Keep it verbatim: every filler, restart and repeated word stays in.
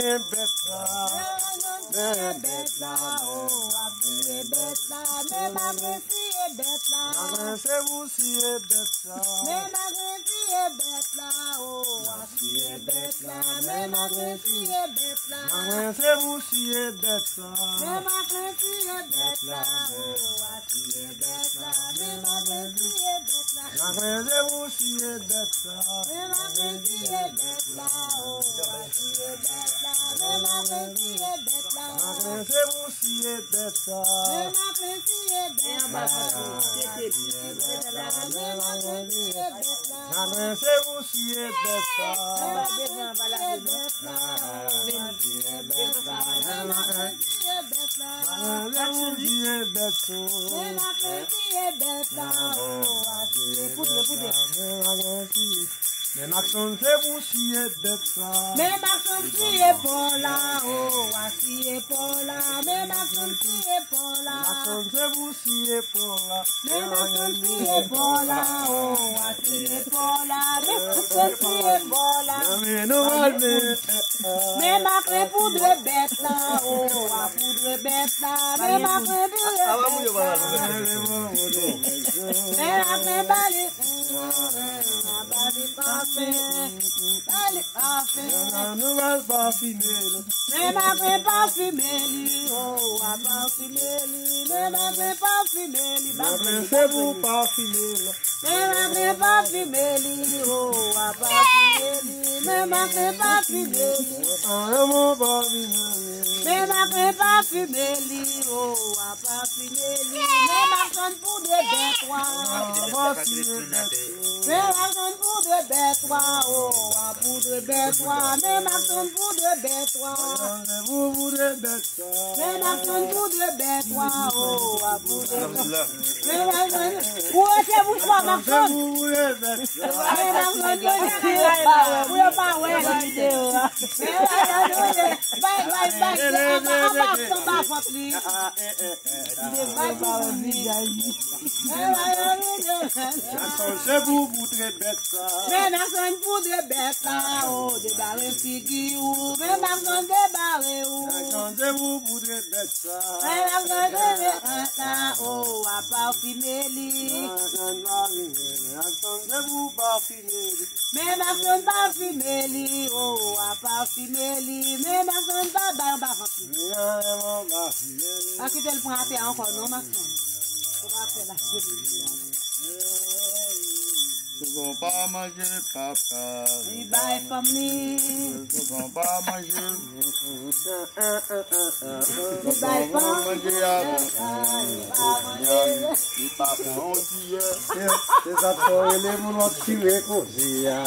Manyen bèt la. Men bèt la, o, w ap tiye bèt la. Men makren tiye bèt la. Makren se pou tiye bèt la. Men makren tiye bèt la, o, w ap tiye bèt la. Men makren tiye bèt la. Makren se pou tiye bèt la. Men makren tiye bèt la, o, w ap tiye bèt la. Men makren tiye bèt la. Makren se pou tiye bèt la. Men makren tiye bèt la, o, w ap tiye bèt la. Men makren tiye bèt la. Makren se pou tiye bèt la. Men makren tiye bèt la. Men makren tiye bèt la. Makren se pou tiye bèt la. Men makren tiye bèt la. Men makren tiye bèt la. Makren se pou tiye bèt la. Men makren tiye bèt la. O, a tiye poudre, poudre. Men makren tiye. Men makren se pou tiye bèt la. Men makren tiye pò la. O, a tiye pò la. Men makren tiye pò la. Makren se pou tiye pò la. Men makren tiye pò la. O, a tiye pò la. Men makren tiye pò la. Men nou al men. Men makren poudre bèt la. O, a poudre bèt la. Men makren poudre bèt la. Men makren bali. Bali pafen. Bali pafen. Nou al pafime l. Men makren pafime li. O, a pafime li. Men makren pafime li. Makren se pou pafime l. Men makren pafime li. O, a pafime li. Men makren pafime li. An, an, mon pafime li. Men makren pafime li. O, a pafime li. Men makren poudre bèt la. Men makren poudre bèt la. O, a poudre bèt la. Men makren poudre bèt la. Pou poudre bèt la. Men makren poudre bèt la. O, a poudre bèt la. Men makren. Ou rete bouch pa makren. Pou poudre bèt la. Men makren poudre bèt la. Pou yo pa wè nan videyo a. Men makren poudre. Bay, bay, bay. Anba, anba, anba vant li. Li te vle ba w di gayi. Makren se pou poudre bèt la. Men makren poudre bèt la. O, debare figi ou. Men makren debare ou. Makren se pou poudre bèt la. Men makren poudre bèt la. O, a pafime li. Makren pafime li. Makren se pou pafime li. Men makren pafime li. O, a pafime li. Men makren pa bay anba vant li. Men makren pafime li. Pa kite l pran atè ankò non, makren. Ou pa fè la. Souvan pa manje papa. Li bay fanm li. Souvan pa manje. Li bay fanm li. Li pa pran yon tiyè. Se sa k fè w rele moun w ap tire koze a.